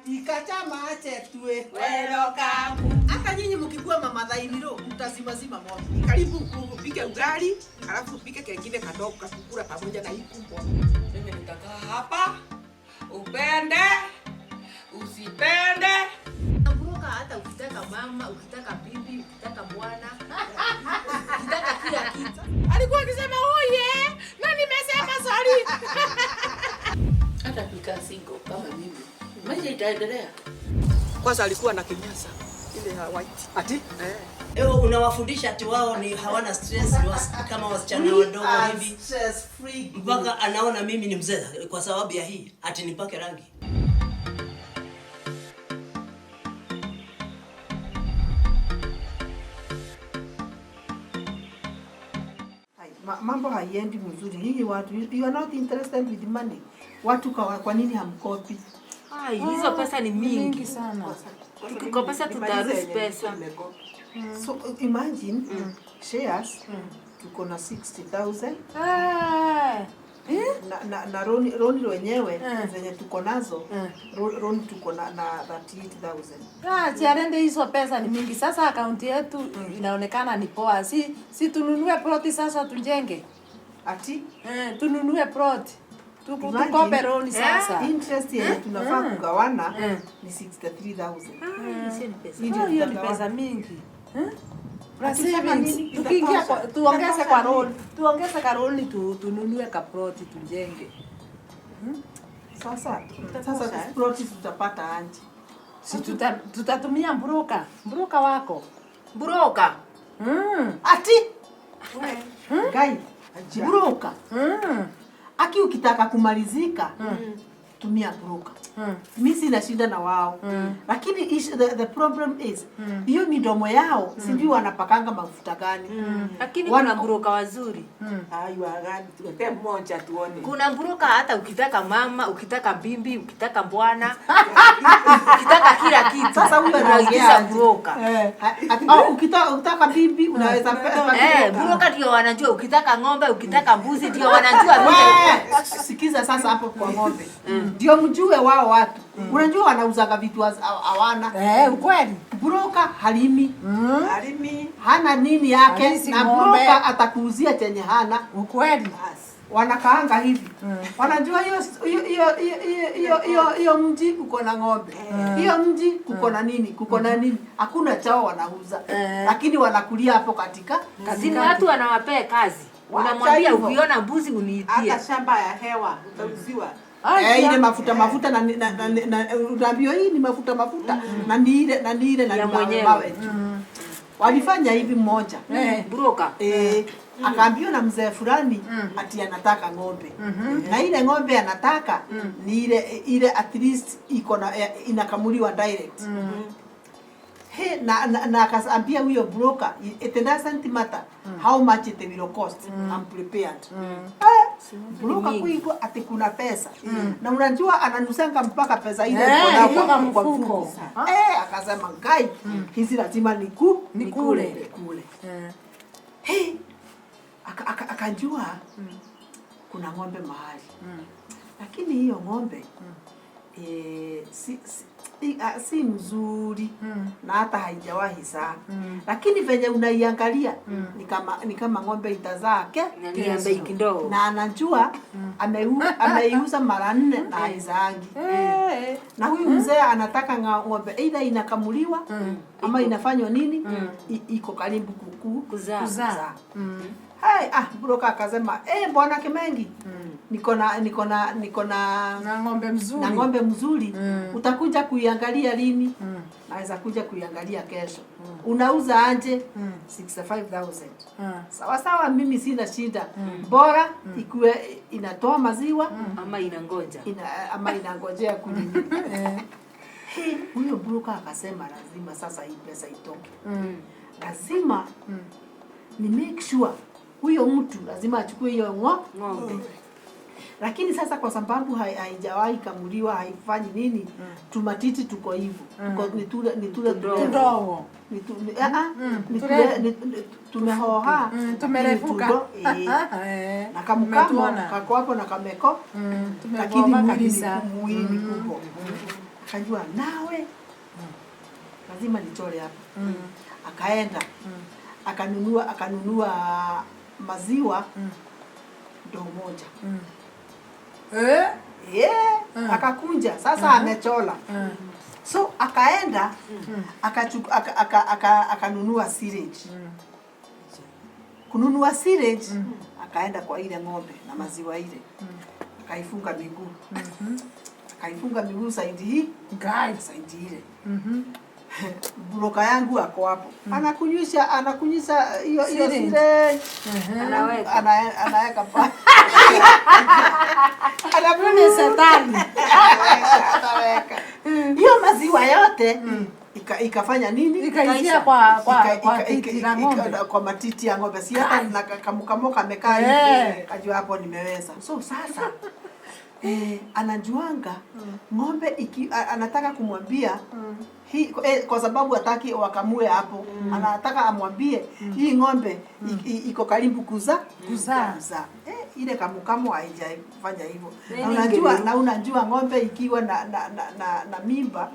Katika chama chetue. Welcome. Hata nyinyi mkikuwa mama dhainiro mtazimazima moto. Karibu upike ugali, alafu upike kengine kadogo kakukula pamoja na hii kubwa. Mimi nitakaa hapa, upende usipende. Mbuka hata ukitaka mama, ukitaka bibi, ukitaka bwana, ukitaka kila kitu. Alikuwa akisema oye, na nimesema sorry. Hata kukaa single kama mimi, maisha itaendelea. Kwanza alikuwa na kinyasa ile ya white. Ati? Eh. Ewe unawafundisha ati wao ni hawana stress ni kama wasichana wadogo hivi. Stress free. Mpaka anaona mimi ni mzee kwa sababu ya hii ati nipake rangi. Mambo haiendi mzuri. Nyinyi watu, you are not interested with money. Watu kwa nini hamkopi? Ai, hizo pesa ni mingi. Mingi sana. Tukikopa tutaruhusu pesa. So imagine shares tuko na 60,000 na roni wenyewe zenye tuko nazo roni tuko na 38,000. Ah, Chiarende, hizo pesa ni mingi. Sasa akaunti yetu inaonekana ni poa. Si tununue ploti sasa tujenge. Ati Tununue ploti. Tukope roni sasa. Interest yenye tunafaa kugawana ni 63,000. Ah, hiyo ni pesa mingi. Akisema nini? Tukiingia Itatosha. tuongeze kwa Itatosha loan, tuongeze kwa loan tununue ka ploti tujenge. Sasa ploti tutapata anje. Si tutatumia broker, broker wako. Broker. Ati? Guy, broker. Aki ukitaka kumalizika, tumia broker. Mimi sina shida na wao. Lakini the problem is hiyo midomo yao sijui wanapakanga mafuta gani. Lakini kuna broker wazuri. Ayu gani tuletee mmoja tuone. Kuna broker hata ukitaka mama, ukitaka bibi, ukitaka bwana, ukitaka kila kitu. Sasa huyo anaongea Unaitisha aje? broker. Ati, ukitaka bibi unaweza Broker ndio wanajua ukitaka ng'ombe, ukitaka mbuzi ndio wanajua vile. We, sikiza sasa hapo kwa ng'ombe. Ndio mjue wao watu. Unajua wanauzaga vitu hawana. Ukweli. Broker halimi. Halimi. Hana nini yake Halisi na ng'ombe. broker atakuuzia chenye hana. Ukweli. Wanakaanga hivi. Wanajua hiyo mji kuko na ng'ombe. Hiyo mji kuko na nini? Kuko na nini? Hakuna chao wanauza. Lakini wanakulia hapo katika Kazini watu wanawapea kazi. Wacha Unamwambia hivyo. ukiona mbuzi uniitie. Hata shamba ya hewa utauziwa. Ile mafuta mafuta na utaambiwa hii ni mafuta mafuta na ni ile na ni ile na Ya ni mawe mwenyewe. mawe tu. Walifanya hivi mmoja. Broker. Akaambiwa na mzee fulani ati anataka ng'ombe. Na ile ng'ombe anataka ni ile at least iko na inakamuliwa direct. He, na akaambia huyo broker, it doesn't matter how much it will cost. I'm prepared. Broker kuigwa ati kuna pesa. Na unajua ananusanga mpaka pesa ile iko nayo Iko kwa mfuko. mfuko. Akasema ngai hizi lazima Nikule. nikule. He, akajua kuna ng'ombe mahali. Lakini hiyo ng'ombe si mzuri na hata haijawahi zaa. Lakini venye unaiangalia ni kama ng'ombe itazaa Na ni ya bei kidogo. Na anajua ameiuza mara 4 na haizaangi. Na huyu mzee anataka ng'ombe either inakamuliwa ama inafanywa nini? Iko karibu Kuzaa. kuzaa. Hai, broker akasema, bwana Kimengi, niko na Na ng'ombe mzuri. Na ng'ombe mzuri. Utakuja kuiangalia lini? Naweza kuja kuiangalia kesho. Unauza aje? 65,000. Sawa sawa, mimi sina shida. Bora ikuwe inatoa maziwa Ama inangoja. Ama inangojea kunini. Hey, huyo broker akasema lazima sasa hii pesa itoke. Lazima ni make sure huyo mtu lazima achukue hiyo ng'ombe. Lakini sasa kwa sababu haijawahi kamuliwa, haifanyi nini, tumatiti tuko hivyo. Tuko ni tule, ni tule Tudogo. Tudogo. Ni tu, ni, ah, ah, ni Tule. tule, ni, ni, tumehoha. Tumerefuka. Ni tudo, Na kamukamo, Umetuona. kako hapo na kameko. Tumehoha Lakini kabisa. mwili ni kubwa. Akajua nawe lazima nichore hapa. Akaenda akanunua maziwa ndoo moja. Eh? Yeah, akakunja sasa amechola. So akaenda akanunua syringe. Kununua syringe, akaenda kwa ile ng'ombe na maziwa ile. Akaifunga miguu. Akaifunga miguu side hii, Guys. side ile. Broker yangu ako hapo. Anakunywisha hiyo hiyo Syringe. syringe. Anaweka. Anaweka pale. Ni shetani. Anaweka. Hiyo maziwa yote ikafanya nini? Ikaishia kwa kwa titi la ng'ombe. Kwa matiti ya ng'ombe. Si hata na kamukamo kamekaa hivi. Kajua hapo nimeweza. So sasa anajuanga ng'ombe anataka kumwambia hii, kwa sababu hataki wakamue hapo. Anataka amwambie hii ng'ombe iko karibu kuzaa. Kuzaa. Kuzaa. Ile kamukamo haijafanya hivyo. Na Nini unajua ingeliru? na unajua ng'ombe ikiwa na mimba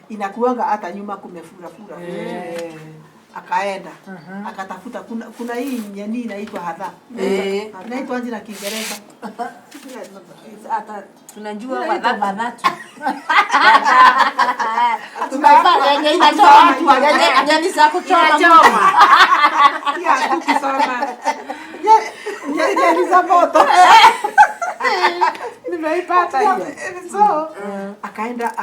inakuanga hata nyuma kumefura fura. Akaenda akatafuta kuna hii nyani inaitwa hadha. Inaitwa aje na Kiingereza? Hata tunajua Inaitwa wadhatu. badhatu. Yenye inachoma. Yenye ni za kuchoma. Inachoma. Ya, tukisoma. Nyani za moto. Nimeipata hiyo. So akaenda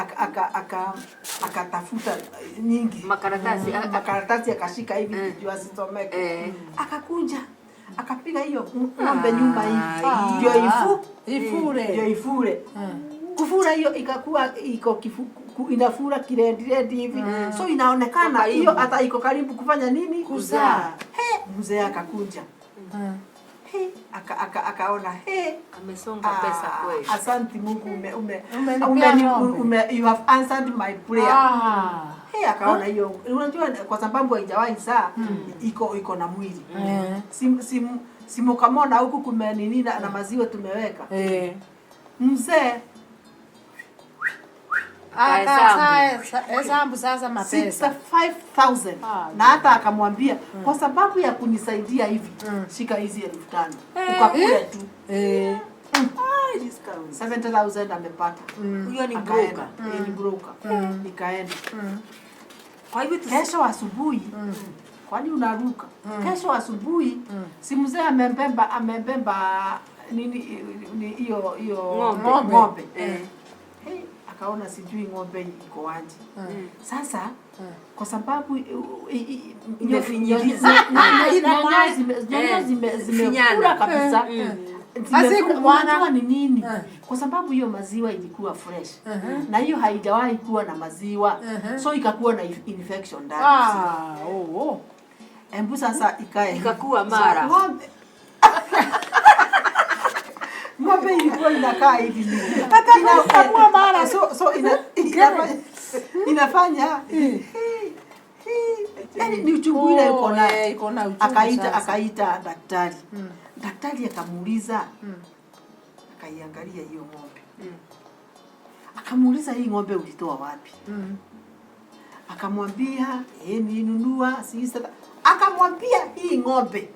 akatafuta nyingi Makaratasi. makaratasi akashika hivi juu asisomeke. Akakunja akapiga hiyo ng'ombe nyuma hivi ndio Ifure. ndio ifure. Kufura hiyo ikakuwa iko inafura kirendirendi hivi. So inaonekana hiyo hata iko karibu kufanya nini? Kuzaa. He, mzee akakunja. He, akaona he, Amesonga pesa kweli. Asante Mungu Umenipea ng'ombe. you have answered my prayer. He, akaona hiyo unajua kwa sababu haijawahi zaa iko na mwili. Simukamona huku kumenini na maziwa tumeweka. Mzee Hesabu sasa mapesa. 65,000. Na hata akamwambia kwa sababu ya kunisaidia hivi shika hizi 5,000 ukakule tu. 70,000 amepata. Huyo ni Akaenda. broker. Ni broker. Nikaenda. Kwa hivyo Kesho asubuhi kwani unaruka? Kesho asubuhi si mzee amembemba nini hiyo hiyo Ng'ombe. ng'ombe. Hey, akaona sijui ng'ombe iko aje. Sasa kwa sababu nyonyo zimefura kabisa. Unajua ni nini? Kwa sababu hiyo maziwa ilikuwa fresh. Na hiyo haijawahi kuwa na maziwa. So ikakuwa na infection ndani. Embu sasa ikae. Ikakuwa mara. Ng'ombe ilikuwa inakaa hivi. Hata mara. So inafanya yaani ni uchungu ile iko nayo. Iko na uchungu. Akaita daktari. Daktari akamuuliza. Akaiangalia hiyo ng'ombe. Akamuuliza hii ng'ombe ulitoa wapi? Akamwambia nilinunua sasa. Akamwambia hii ng'ombe.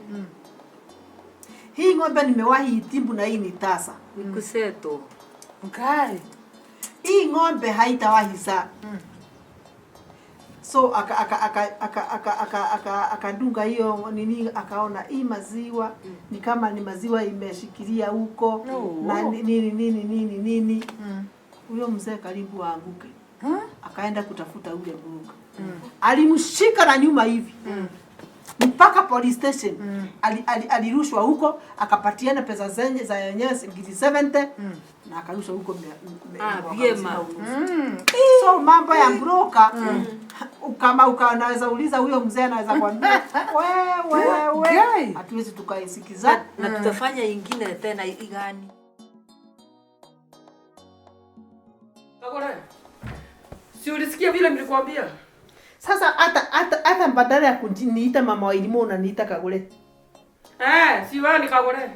Hii ng'ombe nimewahi itibu na hii ni tasa. Nikuseto. Okay. Hii ng'ombe haitawahi zaa. So akadunga hiyo nini, akaona hii maziwa ni kama ni maziwa imeshikilia huko na nini nini nini nini. Huyo mzee karibu aanguke. Akaenda kutafuta ule broker. Alimshika na nyuma hivi. Mpaka police station. Alirushwa huko, akapatiana pesa zenye za yenyewe ngiri 70 na akarushwa huko Vyema. So mambo ya broker kama unaweza uliza huyo mzee anaweza kuambia wewe hatuwezi tukaisikiza na tutafanya ingine tena igani. Kagore. Si ulisikia vile nilikwambia? Sasa hata badala ya kuniita mama wa elimu unaniita Kagure. Si wewe ni Kagure.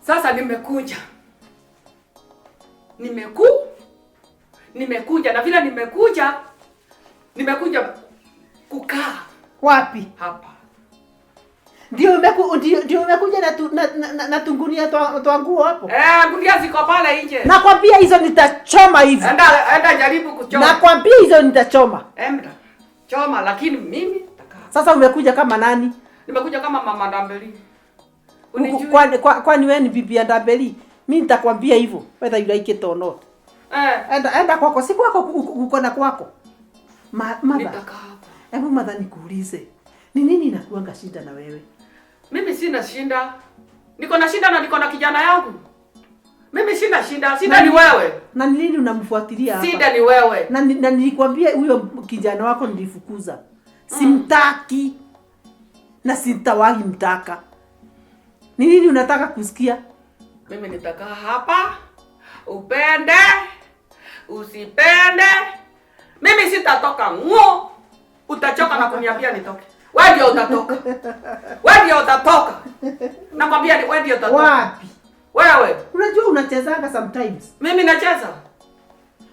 Sasa nimekuja. Nimekuja na vile nimekuja kukaa Wapi? hapa. Ndio umekuja na tungunia twa nguo hapo. Eh, gunia ziko pale nje. Nakwambia hizo nitachoma hivi. Enda jaribu kuchoma. Nakwambia hizo nitachoma. Enda. Choma, lakini mimi nitakaa. Sasa umekuja kama nani? Nimekuja kama mama Ndambeli. Unijui? Kwani wewe ni bibi ya Ndambeli? Mimi nitakwambia hivyo whether you like it or not. Enda kwako, si kwako uko na kwako. Mother. Nitakaa hapa. Hebu mother nikuulize. Ni nini inakuanga shida na wewe? Mimi sina shida. Niko na shida na niko na kijana yangu. Mimi sina shida, shida ni wewe. Na ni nini unamfuatilia hapa? Shida ni wewe. Na nilikwambia huyo kijana wako nilifukuza. Simtaki. Na sitawahi mtaka. Ni nini unataka kusikia? Mimi nitakaa hapa. Upende, usipende. Mimi sitatoka nguo. Utachoka na kuniambia nitoke. Wewe ndio utatoka. Wewe ndio utatoka. Nakwambia ni wewe ndio utatoka. Wapi? Wewe. Unajua unachezanga sometimes. Mimi nacheza.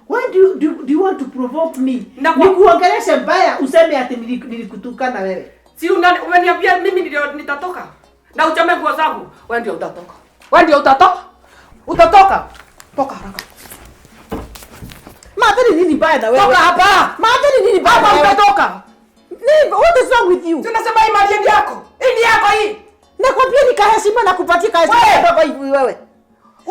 Why do you want to provoke me? Nikuongeleshe mbaya useme ati nilikutukana wewe. Si umeniambia mimi ndio nitatoka. Na uchome nguo zangu. Wewe ndio utatoka. Wewe ndio utatoka. Utatoka. Toka haraka. Madhani nini mbaya na wewe? Toka hapa. Madhani nini mbaya na wewe? Utatoka. What is wrong with you? Tunasema hii mali yako. Hii ni yako hii. Nakwambia nikaheshima na kupatia heshima ndogo hivi wewe.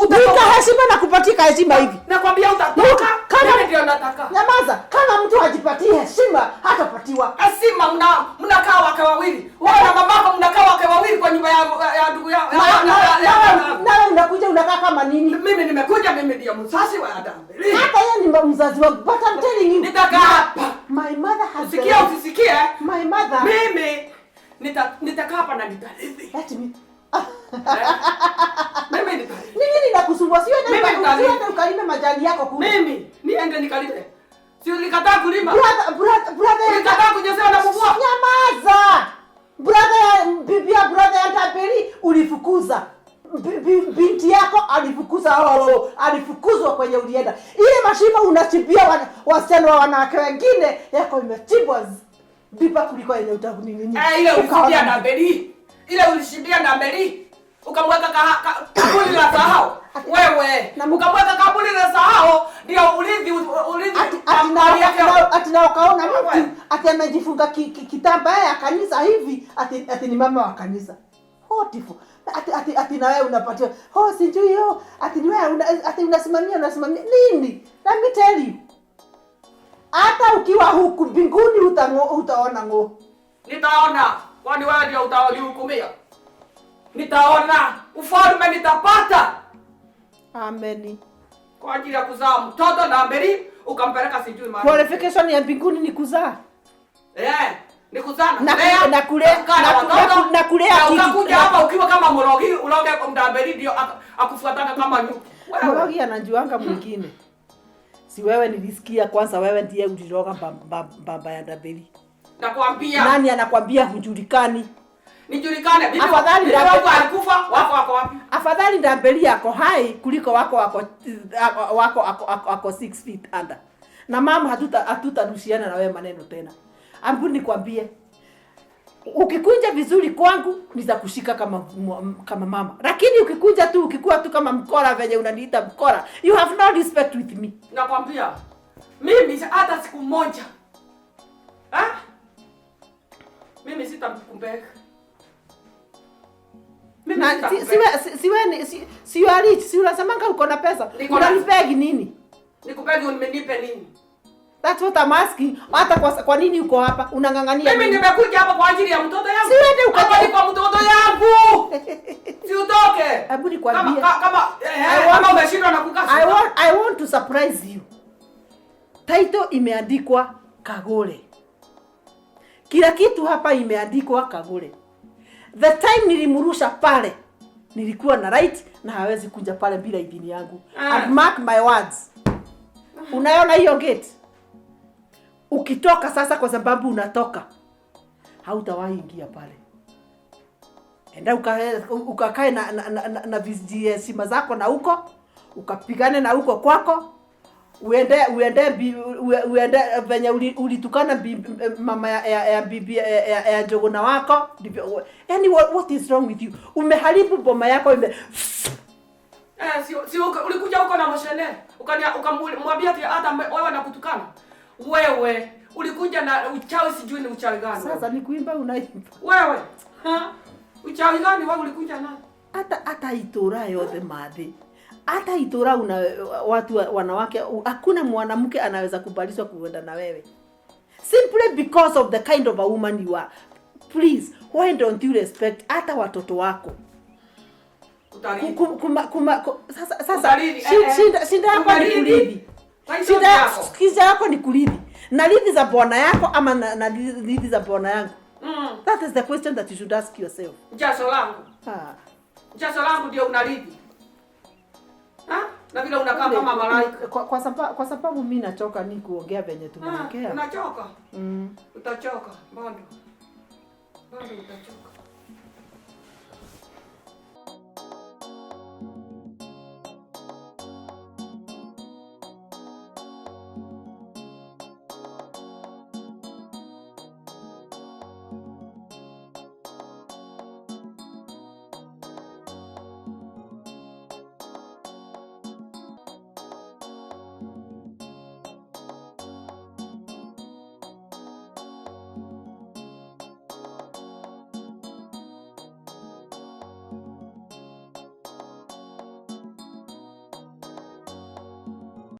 Nikaheshima na kupatia heshima hivi. Nakwambia utatoka. Kama mimi ndio nataka. Nyamaza. Kama mtu hajipatii heshima hatapatiwa. Heshima mnakaa wake wawili. Wewe na mamako mnakaa wake wawili kwa nyumba ya ndugu yao. Nawe unakuja unakaa kama nini? Mimi nimekuja, mimi ndio mzazi wa Adam. Hata yeye ni mzazi wangu. But I'm telling you. Nitakaa hapa. My mother has Usikie usisikie. My mother. Mimi nitakaa hapa na nitarithi. Let me. Mimi nitarithi. Nini ninakusumbua? Sio nenda ukalime majani yako kule. Mimi niende nikalime. Si ulikataa kulima? Brother ulikataa kunyesewa na mvua. Nyamaza. Brother ya Ndambeli ulifukuza. Binti yako alifukuza, alifukuzwa kwenye ulienda. Ile mashimo unachimbia wasichana wa wanawake wengine yako imechimbwa bipa kuliko ile utakunini. Ile ulishimbia Ndambeli. Ile ulishimbia Ndambeli. Ukamweka kaburi la sahau. Wewe ukamweka kaburi la sahau ndio ulithi ati na ukaona mtu ati amejifunga kitambaa ya kanisa hivi ati ni mama wa kanisa. Hotifu. Ati na wewe unapatia. Oh sijui yo. Ati ni wewe ati unasimamia nini? Let me tell you. Hata ukiwa huku mbinguni utaona ngo. Nitaona. Kwani wewe ndio utanihukumia? Nitaona ufalme nitapata. Amen. Kwa ajili ya kuzaa mtoto na mbele ukampeleka sijui mahali. Qualification ya mbinguni ni kuzaa. Ni kuzaa na kulea na kulea. Ukakuja hapa ukiwa kama mrogi, uloge Ndambeli ndio akufuatana kama nyuki. Mrogi anajuanga mwingine. Si wewe nilisikia kwanza wewe ndiye uliroga baba ya Ndambeli. Nakwambia. Nani anakwambia hujulikani? Nijulikane. Bibi afadhali wangu alikufa, wako wako wapi? Afadhali Ndambeli yako hai kuliko wako wako 6 feet under. Na mama hatutarushiana na wewe maneno tena. Ambu nikwambie, ukikunja vizuri kwangu nitakushika kama mama. Lakini ukikunja tu ukikuwa tu kama mkora venye unaniita mkora, you have no respect with me. Nakwambia mimi hata siku moja. Mimi sitakumbeka. Na si you are rich, si unasemanga uko na pesa. Unanipegi nini? Nikupegi umenipe nini? That's what I'm asking. Hata kwa nini uko hapa? Unang'ang'ania. Mimi nimekuja hapa kwa ajili ya mtoto yangu. Si uende ukaje kwa mtoto yangu. Si utoke. Hebu nikwambie. Kama umeshindwa na kukaa. I want to surprise you. Title imeandikwa Kagole. Kila kitu hapa imeandikwa Kagole. The time nilimrusha pale, nilikuwa na right na hawezi kuja pale bila idhini yangu. And mark my words. Unaona hiyo gate? Ukitoka sasa, kwa sababu unatoka, hautawahi ingia pale. Enda ukakae na vijiheshima zako na huko, ukapigane na huko kwako. Uende uende venye ulitukana mama ya bibi ya Njuguna wako ndivyo. Yani what is wrong with you? Umeharibu boma yako ime Eh, si ulikuja huko na moshene. Ukamwambia ati hata wewe nakutukana. Wewe ulikuja na uchawi, sijui ni uchawi gani. Sasa ni kuimba unaimba. Wewe. Ha? Uchawi gani wewe ulikuja nao? Hata itura yote mathi. Hata itura una watu wanawake, hakuna mwanamke anaweza kubalishwa kuenda na wewe. Simply because of the kind of a woman you are. Please, why don't you respect hata watoto wako? Utalii. Sasa Utalii, shinda yako ni Utalii. kurithi. Kwa hizo Shida yako. shida yako ni kurithi. Na rithi za bwana yako ama na rithi za bwana yangu? That is the question that you should ask yourself. Jasho langu. Ah. Jasho langu ndio unarithi. Ha? Na vile unakaa kama malaika. Kwa sababu mimi nachoka ni kuongea venye tumeongea. Unachoka? Utachoka bado. Bado utachoka.